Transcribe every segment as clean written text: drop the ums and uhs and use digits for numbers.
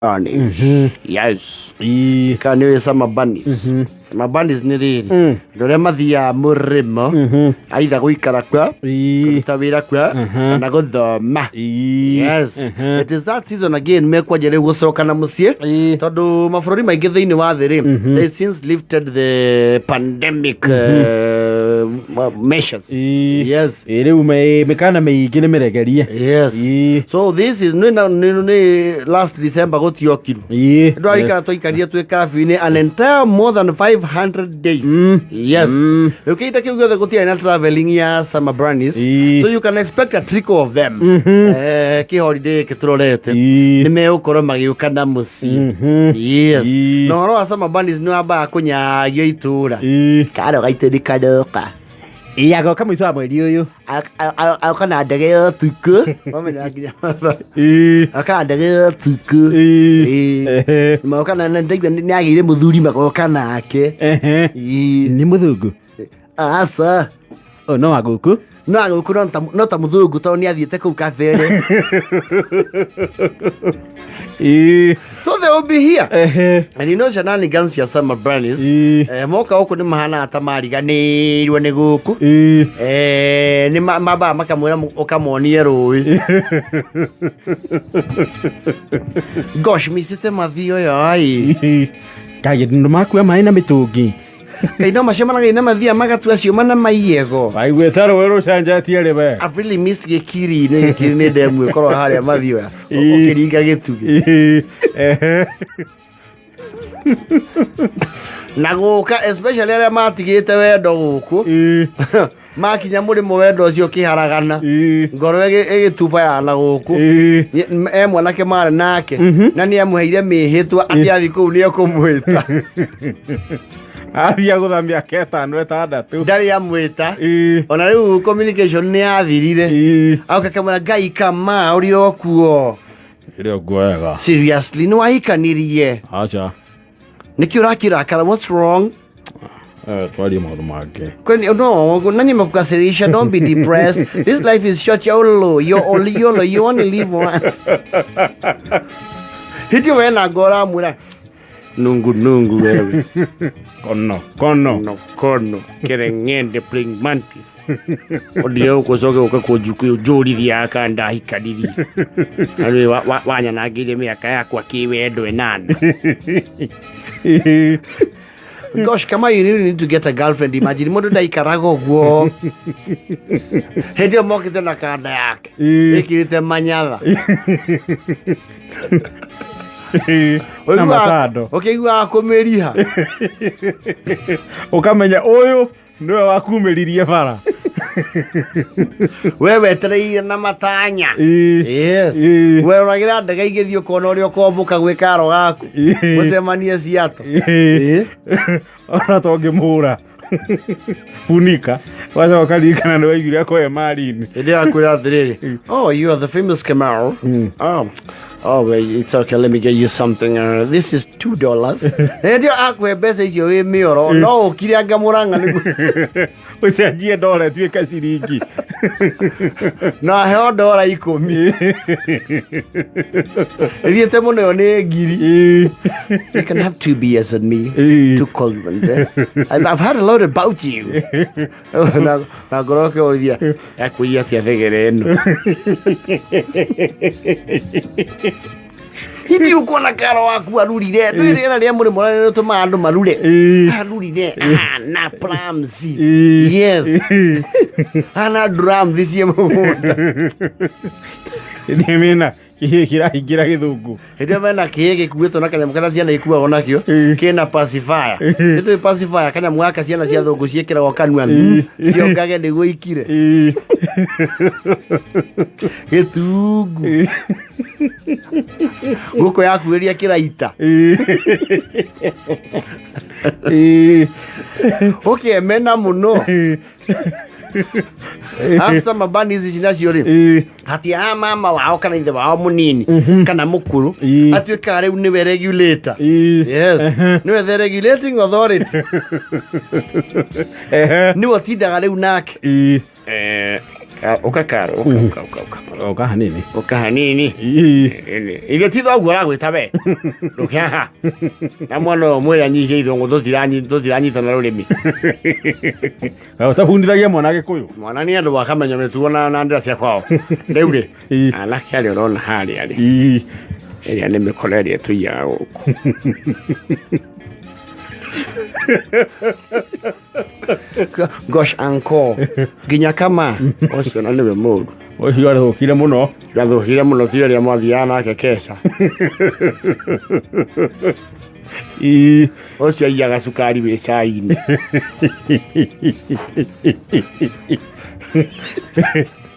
Bunnies. Yes. Ii. Kana nĩ ũĩ summer bunnies? Summer bunnies nĩ rĩrĩ andũ arĩa mathiaga mũrĩmo aitha gũikara kuo, Ii. kũruta wĩra kuo kana gũthoma. Ii. Yes. It is that season again mekwanja rĩu gũcoka na mũciĩ Ii. tondũ mabũrũri maingĩ thĩinĩ wa thĩ rĩ, they since lifted the pandemic measures. Ii. Yes. Ĩ, rĩu mĩkana mĩingĩ nĩ mĩregerie. Yes. Ii. So this is nĩ nĩ nĩ last December gũtiokirwo. Ii. Ndwarikana twaikarire twĩ kafyu-inĩ an entire more than 500 days. Yes. Rĩu kĩhinda kĩu gĩothe gũtiarĩ na traveling ya summer bunnies. Ii. So you can expect a trickle of them. Kĩ holiday gĩkĩ tũrorete. Ii. Nĩ megũkorwo magĩũka na mũciĩ. Yes. Ii. Na ũhoro wa summer bunnies nĩ wambaga kũnyagio itũra. Ii. Karo gaitũ nĩ karoka. Ii, agoka mũico wa mweri ũyũ. Agoka na ndege ya ũtukũ. Wamenya nginya Ii. agoka na ndege ya ũtukũ. Ii. Ii. Ehe. Magoka na ndaigua nĩ agĩire mũthuri magoka nake. Ehe. Ii. Nĩ mũthũngũ. Aca. Oh, no wa gũkũ. No agũkũ no ta mũthũngũ tondũ nĩ athiĩte kũu kabere. Ii. So they will be here. Ehe. And you know shenanigans cia summer bunnies. Ii. Moka gũkũ nĩ mahanaga ta mariganĩirwo nĩ gũkũ. Ii. Nĩ mambaga makamwĩra ũkamonie rũĩ. Gosh, micĩte mathioya ĩ. Ii. Kaĩ ndũ makua maĩ na mĩtũngi. Ngai no macemanagia na mathia magatua ciũma na maiyego. Waiguĩte rũĩ rũcenjetie rĩ we. I've really missed gĩkiri-inĩ. Gĩkiri nĩ ndemu ĩkorwo harĩa mathioya Ii. ũkĩringa gĩtugĩ. Ii. Ehe. Na gũka especially arĩa matigĩte wendo gũkũ Ii. makinya mũrĩmo wendo ũcio ũkĩharagana, Ii. ngoro ĩgĩtuba ya na gũkũ. Ii. E mwanake marĩ nake na nĩ amũheire mĩhĩtwa atĩ athiĩ kũu nĩ ekũmwĩta. Athiĩ agũtha mĩaka 5 6. Ndarĩ amwĩta. Ii. Ona rĩu communication nĩ yathirire. Ii. Auka kamwĩra Ngai kama ũrĩ o kuo. Ĩrĩ ũguo wega. Seriously, nĩ wahikanirie? Aca. Nĩkĩ ũrakĩrakara? What's wrong? Twarie maũndũ mangĩ. Kwani no, nani amekukasirisha? Don't be depressed. This life is short. YOLO, you're only YOLO. You only live once. Hiti we na ngora amwĩra nungu nungu wewe. Kono kono. No kono kereng'ende praying mantis. Ũndie ũkũcoke ũke kũnjũrithia aka ndahikanirie. Na rĩu wanyanangĩire mĩaka yakwa kĩwendo 8. Gosh, kama you really need to get a girlfriend. Imagine mũndũ ndaikaraga ũguo. Hĩndĩ ĩyo mokĩte na kanda yake. Ii. Ĩkĩrĩte manyatha. Na macando. Ũkĩiguaga kũmĩriha. Ũkamenya ũyũ nĩwe wakumĩririe bara. We wetereire na matanya. Ii. Yes. Ii. Weroragĩra ndege igĩthiĩ ũkona ũrĩa ũkombũka gwĩ karo gaku. Ii. Mũcemanie Seattle. Ii. Ii. Ona tongĩmũra funika wacoka ririkana nĩ waiguire akũhe marini. Hĩndĩ ĩyo akwĩra atĩrĩrĩ, "Oh, you are the famous Kamau. Oh, well, it's okay, let me get you something. This is $2." Hĩndĩ ĩyo akũhe mbeca icio wĩ mĩoro, no ũkire anga mũrang'a nĩguo Ũcenjie ndora ĩtuĩke ciringi. Na aheo ndora 10. Ĩthiĩte mũno ĩyo nĩ ngiri. Ii. "You can have two beers and me, Ii. two cold ones, eh? I've heard a lot about you." Na ngoro ũkĩũria yakuia atĩa thegere ĩno. Hihi ũkuona karo waku arurire ndũĩ rĩera rĩa mũrĩmo ũrĩa rĩtũmaga andũ marure. Ii. Arurire ana plums. Ii. Yes, ana drums ciĩ mũgũnda. Nĩ mĩna kĩhĩ kĩraingĩra gĩthũngũ. Hĩndĩ ĩyo mena kĩĩ gĩkuĩtwo na kanyamũ karĩa ciana ikuagwo nakĩo kĩna pacifier. Nĩ tũĩ pacifier, kanyamũ gaka ciana cia thũngũ ciĩkĩragwo kanua ciongage nĩguo ikire. Ii. Gĩtungu ngũkũ yakuĩria kĩraita. Ii. Ii. Ũkĩemena mũno. Arabu summer bunnies ici nacio rĩ, Ii. hatiaga mama wao kana ithe wao mũnini kana mũkũrũ Ii. atuĩkaga rĩu nĩwe regulator. Ii. Yes, nĩwe the regulating authority. Ehe. Nĩwe ũtindaga rĩu nake. Ii. Ũka Karo, ũka ũka ũka ũka. Oka hanini. Ũka hanini. Ii. Ithe ti thoguo aragwĩta we. Ndũke haha. Na mwana ũyũ mwĩre anyihie ithũngũ tũtiranyitana rũrĩmĩ. Ũtabundithagia mwana Gĩkũyũ. Mwana nĩ andũ akamenya mĩtugo na ndĩra cia kwao. Rĩu rĩ, Ii. anake arĩa ũrona harĩa rĩ, Ii. ĩrĩa nĩ mĩkora ĩrĩa tũiyaga gũkũ. Gosh uncle, nginya kama ũcio na nĩwe mũru. Ũcio arĩhũkire mũno. Gathũkire mũno ti rĩrĩa mwathiaga nake keca. Ii. Ũcio aiyaga cukari wĩ cai-inĩ.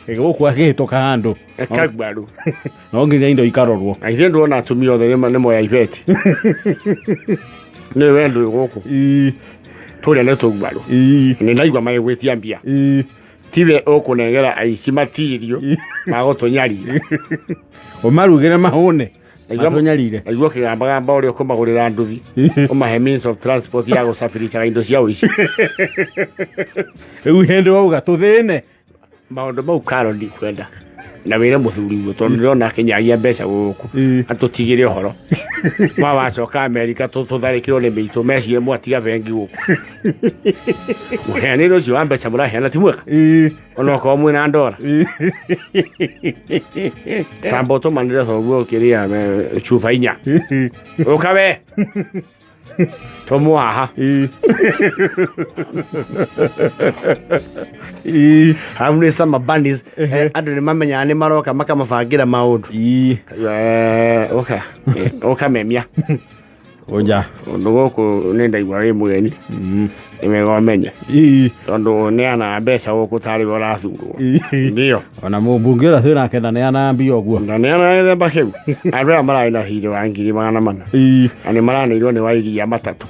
Gũkũ akĩhĩtũka handũ. Kagwaru. No nginya indo ikarorwo. Na ithuĩ ndũrona atumia othe nĩ moya ibeti. Nĩ we ndũĩ gũkũ. Ii. Tũrĩa nĩ tũgwaru. Ii. Nĩ ndaigua magĩgwĩtia mbia. Ii. Tiwe ũkũnengera aici matirio magũtũnyarira. Ũmarugĩre mahũne. Naigua- Matũnyarire. Naigua ũkĩgambagamba ũrĩa ũkũmagũrĩra nduthi. Ũmahe means of transport ya gũcabirishaga indo cia ũici. Rĩu hĩndĩ wauga tũthĩne. Maũndũ mau Karo ndikwenda. Na wĩre mũthuri guo tondũ ndĩrona akĩnyagia mbeca gũkũ. Ii. Atũtigĩre ũhoro. Ma wacoka Amerika tũtharĩkĩrwo nĩ mĩitũ mecirie mwatiga bengi gũkũ. Mũheanĩre ũcio wa mbeca mũraheana ti mwega. Ii. Onokorwo mwĩna ndora. Ii. Tamba ũtũmanĩre thoguo ũkĩrĩa cuba inya. Ũka we. Tũmwo haha. Ii. Ii. Hau nĩ sama bunnies. Andũ nĩ mamenyaga nĩ maroka makamabangĩra maũndũ. Ii. Ũka. Ũka memia. Ũnja. Ũndũ gũkũ nĩ ndaigua wĩ mũgeni. Nĩ wega ũmenye. Ii. Tondũ ũneanaga mbeca gũkũ tarĩ we ũrathurwo. Ii. Ndio. Ona mũmbunge ũrĩa twĩ nake ndaneanaga mbia ũguo. Ndaneanaga gĩthemba kĩu. Andũ aya mararĩ na thirĩ wa 400,000. Ii. Na nĩ maranĩirwo nĩ wa iria matatũ.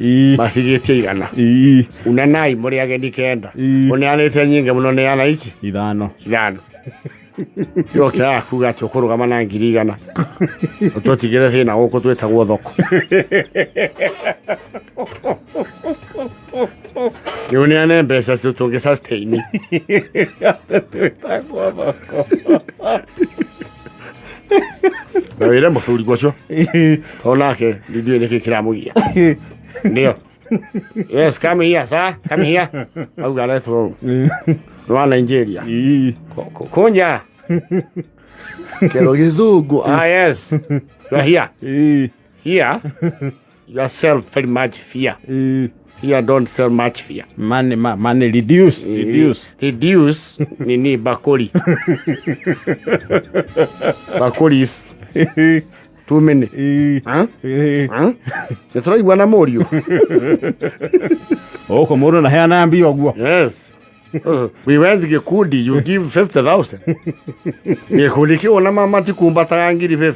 Ii. Matigĩtie 100. Ii. Unanai mũrĩ ageni 9. Ii. Ũneanĩte nyingĩ mũno neana ici 5. 5. Yokĩraga kuga atĩ ũkũrũgama na 100,000. Ũtũtigĩre thĩna gũkũ twĩtagwo thoko. Nĩ ũneane mbeca tũngĩ sustain. Twĩtagwo thoko. Na wĩre mũthuri ũcio. Tondũ nake ndiũĩ nĩkĩ kĩramũgia. Ndio. Yes, come here, sir. Come here. Auga aretwo nĩ wa Nigeria. Ii. Kunja. Kero gĩthũngũ. Ah, yes. You are here. Ii. Here, you sell very much fear. Ii. Here, don't sell much fear. Money, money, reduce, reduce. Reduce nini bakuli. Bakuli is too many. Ii. Huh? Ii. Huh? Nĩ tũraigua na mũriũ. Gũkũ mũndũ ndaheanaga mbia ũguo. Yes. We went gĩkundi, you give 50,000. Gĩkundi kĩu ona mama tikumbataga 50,000.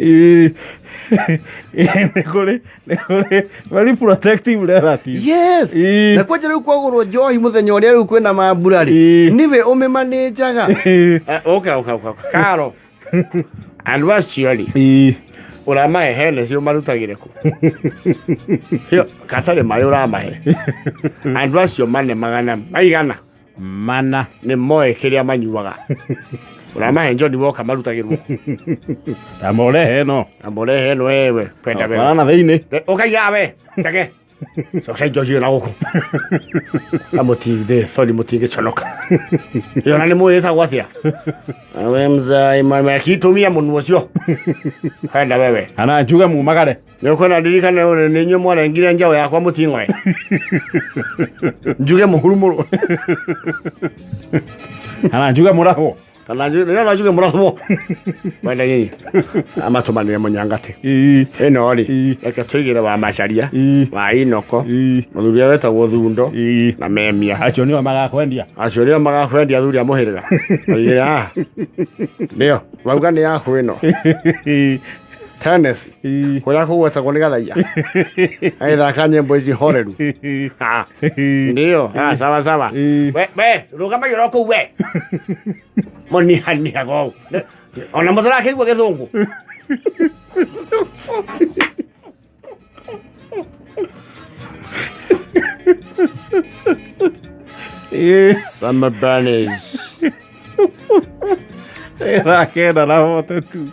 Ii. Nĩ kũrĩ very protective relative. Yes. Ii. Na kwanja rĩu kwagũrwo njohi mũthenya ũrĩa rĩu kwĩna mambura rĩ, Ii. nĩwe ũmĩmanĩnjaga. Ii. Ũka ũka ũka. Karo. Andũ acio rĩ, Ii. ũramahe Hennessy ũmarutagĩre kũ? Ĩyo, gatarĩ maĩ ũramahe. Andũ acio mane magana maigana Mana. nĩ moĩ kĩrĩa manyuaga. Ũramahe Johnny Walker marutagĩrwo. Ta mũrehe ĩno. Na mũrehe ĩno wewe kwenda wewe. Twarana thĩinĩ. Ũkaiga we, cege. Coka indo icio na gũkũ. Na mũtingĩ, sorry mũtingĩconoka. Ĩyo na nĩ mũĩ ĩtagwo atĩa? We mzai mama kitumia mũnu ũcio. Kwenda wewe. Kana njuge mumagare. Nĩ ũkwenda ndirikane ũrĩ nĩ inyuĩ mwarengire njaũ yakwa mũting'oe. Njuge mũhurumũrwo. Kana njuge mũrahwo. Kana njuge nĩ njuge mũrathwo. Wenda nyinyi. Amatũmanĩre mũnyangate. Ii. Ĩno rĩ, Ii. reke tũigĩre wa Macharia, Ii. wa Inoko, Ii. mũthuri ũrĩa wetagwo Thundo Ii. na Memia. Acio nĩo magakwendia. Acio nĩo magakwendia athuri a mũhĩrĩga. Maigĩre haha. Nĩo, mauga nĩ yaku ĩno. Ii. Tennessee. Ii. Kũrĩa kũgwetagwo nĩ Gathaiya. Agĩthaka nyĩmbo ici horeru. Ah, Ndio, ah, sawa sawa. Ii. We, we, rũgama oro kũu we. Mũnihanihaga ũũ. Ona mũtarakĩigua gĩthũngũ. Summer Bunnies. Thaa 9 na 42.